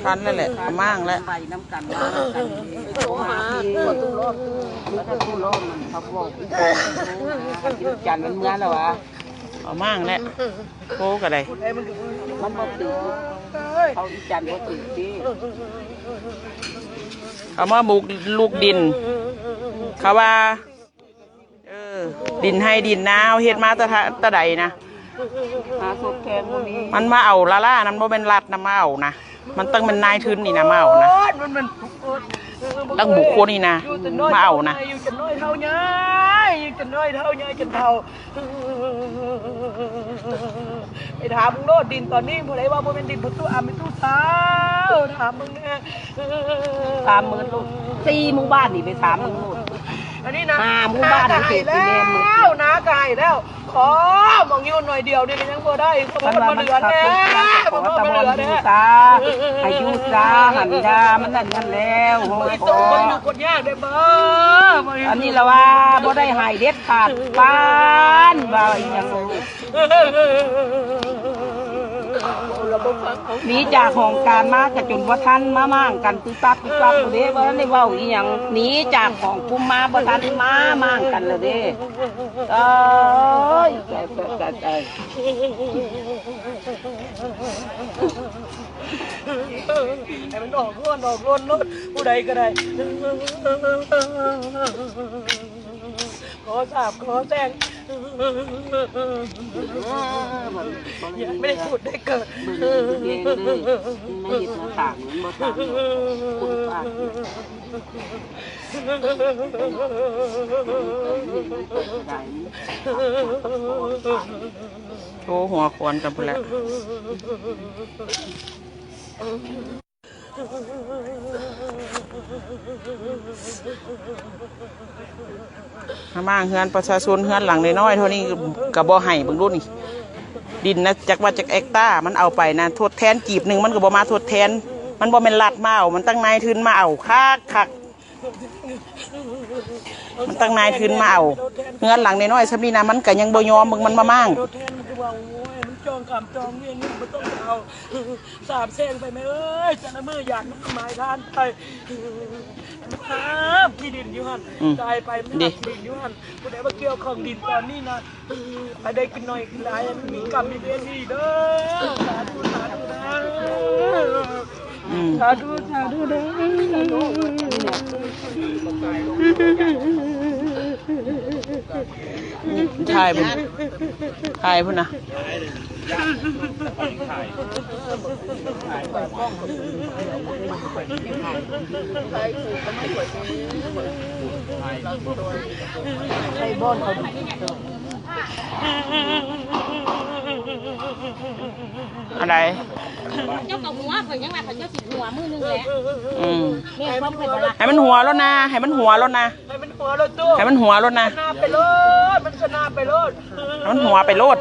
ພັນແລ້ວແຫຼະ ເອົາມາງແລ້ວ ໄປນຳກັນ ມານຳກັນ ໂທຫາພີ່ ຈັນມັນເມືອແລ້ວຫວາ ເອົາມາງແລ້ວ ໂທກະໄດ້ ມັນບໍ່ຖືກ ເອົາອີຈັນບໍ່ຖືກຕິ ເອົາມາບຸກລຸກດິນ ເຂົາວ່າ ເອີ ດິນໄຮ່ດິນນາ ເຮົາເຮັດມາແຕ່ ແຕ່ໃດນະ ຫາທົດແທນບໍ່ມີ ມັນມາເອົາລ້າໆ ນຳ ບໍ່ແມ່ນລັດນຳມາເອົານະ ມັນຕ້ອງແມ່ນນາຍທຶນນີ້ນະມາເອົານະ ໂອ້ຍ ມັນ ມັນ ເອີ ຕ້ອງບຸກຄົນນີ້ນະ ມາເອົານະ ຢູ່ຈົນນ້ອຍເທົ່າໃຫຍ່ ຢູ່ຈົນນ້ອຍເທົ່າໃຫຍ່ຈົນເຖົ້າ ໄປຖາມເບິ່ງໂລດ ດິນຕອນນີ້ຜູ້ໃດວ່າບໍ່ແມ່ນດິນພໍ່ຕູ້ອາແມ່ຕູ້ສາວ ຖາມເບິ່ງແດ່ ຖາມເໝິດໂລດ ສີ່ໝູ່ບ້ານນີ້ໄປຖາມເບິ່ງໂລດ ອັນນີ້ນະ ຫ້າໝູ່ບ້ານນີ້ເຂດນີ້ແມ່ນໝົດ ນາກາຍແລ້ວ ຂໍໝອງຢູ່ໜ້ອຍດຽວນີ້ກະຍັງບໍ່ໄດ້ ເພາະວ່າມັນບໍ່ເຫຼືອແດ່ ເພາະວ່າມັນບໍ່ເຫຼືອແດ່ ໃຫ້ຢູ່ຊາ ໃຫ້ຢູ່ຊາ ຫັ້ນຢ່າ ມັນນັ້ນຫັ້ນແລ້ວ ໂອ້ຍ ບໍ່ຕ້ອງ ບໍ່ຢູ່ຄົນຍາກເດ້ບໍ່ ອັນນີ້ລະວ່າບໍ່ໄດ້ໃຫ້ເດັດຂາດ ປານວ່າອີ່ຫຍັງ ໜີຈາກຫ້ອງການມາກະຈົນບໍ່ທັນ ມາມ້າງກັນປຶບປັບປຶບປັບພຸ້ນເດ້ ບໍ່ທັນໄດ້ເວົ້າອີ່ຫຍັງ ໜີຈາກຫ້ອງກຸມມາບໍ່ທັນ ມາມ້າງກັນແລ້ວເດ້ ເອີຍ ຕາຍ ຕາຍ ຕາຍ ຕາຍ ໃຫ້ມັນອອກໂລດ ອອກໂລດ ໂລດ ຜູ້ໃດກະໄດ້ ຂໍສາບຂໍແຊ່ງ ເອີ ບໍ່ໄດ້ ບໍ່ໄດ້ ຍັງບໍ່ໄດ້ຜຸດໄດ້ເກີດ ເບິ່ງເດ້ ມາເຮັດໜ້າຕ່າງມັນບໍ່ຕາມດອກ ຄົນປາກ ໂອ້ ຫົວຂວັນກັນພຸ້ນແຫຼະ. ມາມ້າງເຮືອນປະຊາຊົນ ເຮືອນຫຼັງນ້ອຍໆ ເທົ່ານີ້ກະບໍ່ໃຫ້ ເບິ່ງດູນີ້ ດິນນະ ຈັກວ່າຈັກແອັກຕາ ມັນເອົາໄປນະ ທົດແທນກີບໜຶ່ງມັນກະບໍ່ມາທົດແທນ ມັນບໍ່ແມ່ນລັດມາເອົາ ມັນຕັ້ງນາຍທຶນມາເອົາ ຄັກໆ ມັນຕັ້ງນາຍທຶນມາເອົາ ເຮືອນຫຼັງນ້ອຍໆ ຊ່ຳນີ້ນະ ມັນກະຍັງບໍ່ຍອມ ເບິ່ງມັນມາມ້າງ ທົດແທນມັນຄືວ່າ ໂອ້ຍ ມັນຈອງກຳຈອງເວນ ມັນບໍ່ຕ້ອງເອົາ ສາບແຊ່ງໄປແມ່ເອີຍ ແຕ່ລະມື້ຢາກມາຂາຍທານໄປ ຫາບຂີ້ດິນຢູ່ຫັ້ນ ອືມ ຕາຍໄປມັນຫາບຂີ້ດິນຢູ່ຫັ້ນ ຜູ້ໃດວ່າກ່ຽວຂອງດິນຕອນນີ້ນະ ໃຫ້ໄດ້ກິນໜ້ອຍກິນຫຼາຍ ມີກຳມີເວນດີເດີ ສາທຸ ສາທຸເດີ ອືມ ສາທຸ ສາທຸເດີ ຖ່າຍພຸ້ນ ຖ່າຍພຸ້ນນະ. ອັນໃດ? ເຈົ້າກະຫົວ ຂ້ອຍຍັງວ່າເຂົາເຈົ້າຊິຫົວມື້ໜຶ່ງແຫຼະ ອືມ ແມ່ນຄວາມຂ້ອຍບໍ່ລະ ໃຫ້ມັນຫົວໂລດນາ ໃຫ້ມັນຫົວໂລດນາ ໃຫ້ມັນຫົວໂລດ ໃຫ້ມັນຫົວໂລດນາ ມັນຊະນະໄປໂລດ ມັນຊະນະໄປໂລດ ໃຫ້ມັນຫົວໄປໂລດ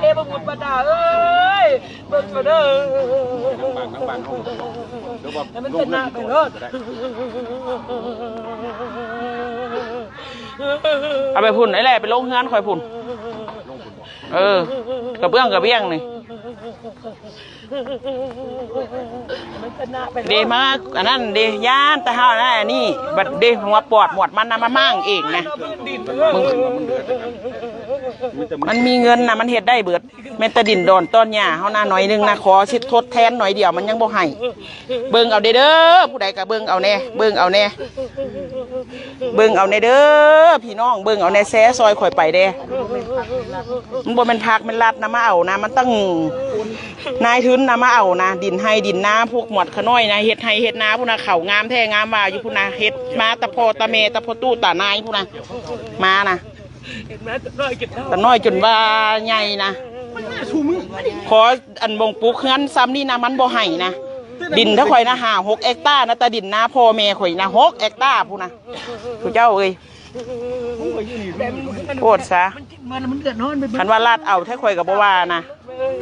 ເອີ ບໍ່ບຸນປານດາເອີຍ ເບິ່ງເອົາເດີ ໃຫ້ມັນຊະນະໄປໂລດ ເອົາໄປພຸ້ນ ໄອ້ແຫຼະ ໄປລົງເຮືອນຂ້ອຍພຸ້ນ ເອີ ກະເບື້ອງກະບຽງນີ້ ເດ ມາອັນນັ້ນເດ ຢ້ານແຕ່ເຮົາອັນນັ້ນອັນນີ້ ບັດເດ ຫົວປອດໝວດມັນນະ ມາມ້າງເອງນະ ມັນມີເງິນນະ ມັນເຮັດໄດ້ເບິດ ແມ່ນແຕ່ດິນດອນຕອນຫຍ້າເຮົານະ ໜ້ອຍໜຶ່ງນະ ຂໍຊິທົດແທນໜ້ອຍດຽວ ມັນຍັງບໍ່ໃຫ້ ເບິ່ງເອົາເດີ ຜູ້ໃດກະເບິ່ງເອົາແນ່ ເບິ່ງເອົາແນ່ ເບິ່ງເອົາແນ່ເດີ ພີ່ນ້ອງ ເບິ່ງເອົາແນ່ ແຊຊ່ອຍຂ້ອຍໄປແດ່ ມັນບໍ່ແມ່ນພັກແມ່ນລັດນະມາເອົານະ ມັນຕັ້ງນາຍທຶນນະມາເອົານະ ດິນໄຮ່ດິນນາ ພວກໝວດຂະນ້ອຍນະ ເຮັດໄຮ່ເຮັດນາພຸ້ນນະ ເຂົ້າງາມແທ້ງາມວ່າຢູ່ພຸ້ນນະ ເຮັດມາແຕ່ພໍ່ແຕ່ແມ່ ແຕ່ພໍ່ຕູ້ຕານາຍພຸ້ນນະ ມານະ ເຮັດມາແຕ່ນ້ອຍຈົນເຖົ້າ ແຕ່ນ້ອຍຈົນວ່າໃຫຍ່ນະ ຂໍອັນບົງປຸກເຮືອນຊ່ຳນີ້ນະ ມັນບໍ່ໃຫ້ນະ ດິນເທົ່າຂ້ອຍນະ ຫ້າຫົກແອັກຕານະ ແຕ່ດິນນາພໍ່ແມ່ຂ້ອຍນະ ຫົກແອັກຕາພຸ້ນນະ ຜູ້ເຈົ້າເອີຍ ໂພດຊະ ຄັນວ່າລັດເອົາແທ້ຂ້ອຍກະບໍ່ວ່ານະ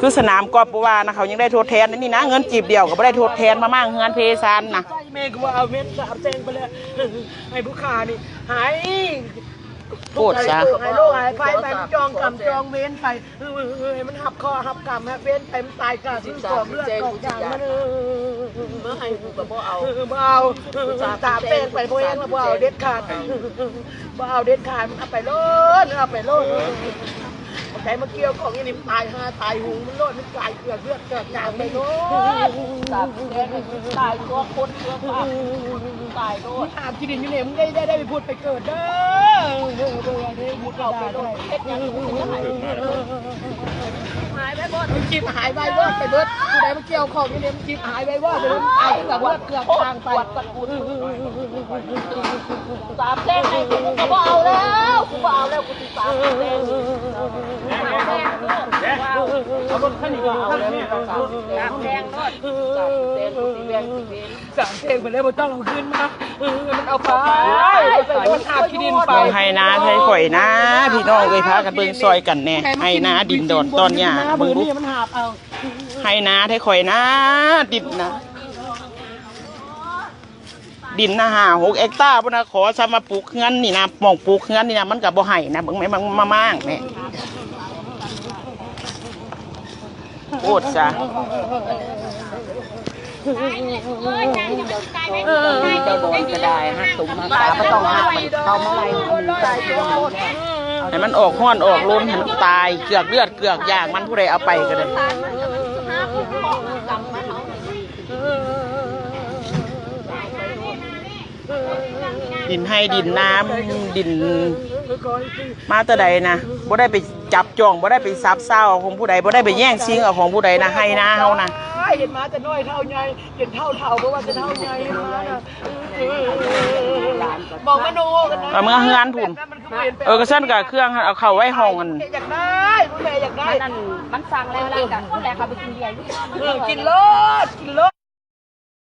ຄືສະໜາມກອບບໍ່ວ່ານະ ເຂົາຍັງໄດ້ທົດແທນ ອັນນີ້ນະ ເງິນກີບດຽວກະບໍ່ໄດ້ທົດແທນ ມາມ້າງເຮືອນເພຊານນະ ແມ່ກະວ່າເອົາເງິນສາມແສນໄປແລ້ວ ໃຫ້ຜູ້ຂ້ານີ້ ໃຫ້ ໂພດຊະ ໃຫ້ໂລກໃຫ້ໄພໄປ ມັນຈອງກຳຈອງເວນໄປ ເອີ ໃຫ້ມັນຮັບເຄາະຮັບກຳຮັບເວນໄປ ມັນຕາຍກາບຄືກອງເລືອດກອງຢາງມັນ ເອີ ມາໃຫ້ກູກໍບໍ່ເອົາ ເອີ ສາບແຊ່ງໄປບໍ່ແຮງ ບໍ່ເອົາເດັດຂາດ ບໍ່ເອົາເດັດຂາດ ເອົາໄປໂລດ ເອົາໄປໂລດ ເອົາໃຈມາກ່ຽວຂອງອີ່ນີ້ ຕາຍຫ່າຕາຍຫູມັນໂລດ ມັນກາຍເກືອກເລືອດເກືອກຢາງໄປໂລດ ສາບແຊ່ງໃຫ້ຕາຍຕົວຄົນຕົວສັດ ຕາຍໂລດ ອາບຂີ້ດິນຢູ່ນີ້ ມຶງໄດ້ ໄດ້ ໄດ້ໄປຜຸດໄປເກີດເດີ ເອີ ບໍ່ວ່າເດ້ ມຸດເອົາໄປໂລດ ເຮັດຫຍັງກໍບໍ່ໃຫ້ ຫາຍໄປເບິດ ມັນຈິບຫາຍໄວວອດໄປເບິດ ຜູ້ໃດມາກ່ຽວຂ້ອງຢູ່ນີ້ ມັນຈິບຫາຍໄວວອດໄປເບິດ ຕາຍເກືອກເລືອດເກືອກຢາງໄປ ສາບແຊ່ງໃຫ້ ກູກໍບໍ່ເອົາແລ້ວ ກູບໍ່ເອົາແລ້ວ ກູຊິສາບແຊ່ງ ເອົາລົດຄັນນີ້ກໍເອົາແລ້ວ ສາບແຊ່ງໂລດ ສາບແຊ່ງ ກູຊິແບ່ງຊິເວນ ສາບແຊ່ງໄປແລ້ວ ບໍ່ຕ້ອງເອົາຄືນມາ ເອີ ມັນເອົາໄປ ໃຫ້ມັນຫາບຂີ້ດິນໄປ ໄຮ່ນາໄຮ່ຂ້ອຍນາ ພີ່ນ້ອງເອີຍ ພາກັນເບິ່ງຊ່ອຍກັນແດ່ ໄຮ່ນາດິນດອນຕອນຫຍ້າ ເບິ່ງດູ ມັນຫາບເອົາ ໄຮ່ນາໄຮ່ຂ້ອຍນາ ດິນນາ ດິນນະ ຫ້າຫົກເຮັກຕາພຸ້ນນະ ຂໍຊຳມາປູກເຮືອນນີ້ນະ ໝ່ອງປູກເຮືອນນີ້ນະ ມັນກໍບໍ່ໃຫ້ນະ ເບິ່ງແມ້ ມັນມາມ້າງແມ້ ໂພດຊະ ເຈົ້າດອນກໍໄດ້ ຮັກສົມຮັກສາ ບໍ່ຕ້ອງຮັກມັນ ເຂົ້າມາໄລ່ມັນ ໃຫ້ມັນອອກຮ້ອນອອກລົນ ໃຫ້ມັນຕາຍ ເກືອກເລືອດເກືອກຢາງມັນ ຜູ້ໃດເອົາໄປກໍໄດ້ ດິນໄຮ່ດິນນາ ດິນມາແຕ່ໃດນະ ບໍ່ໄດ້ໄປຈັບຈອງ ບໍ່ໄດ້ໄປສັບເຊົາເອົາຂອງຜູ້ໃດ ບໍ່ໄດ້ໄປແຍ່ງຊິງເອົາຂອງຜູ້ໃດນະ ໄຮ່ນາເຮົານະ ເຮັດມາແຕ່ນ້ອຍເທົ່າໃຫຍ່ ເປັນເຖົ້າໆ ບໍ່ວ່າແຕ່ເຖົ້າໃຫຍ່ເຮັດມານະ ບອກມະໂນກັນນະ ເອົາເມືອເຮືອນພຸ້ນ ເອີ ກໍຊັ້ນກໍເຄື່ອງເອົາເຂົ້າໄວ້ຫ້ອງ ອັນ ຢາກໄດ້ ຜູ້ໃດຢາກໄດ້ ມັນ ອັນ ມັນສັ່ງແລ້ວ ແລ້ວກໍ ແລ້ວກໍໄປກິນເບຍຢູ່ ເອີ ກິນໂລດ ກິນໂລດ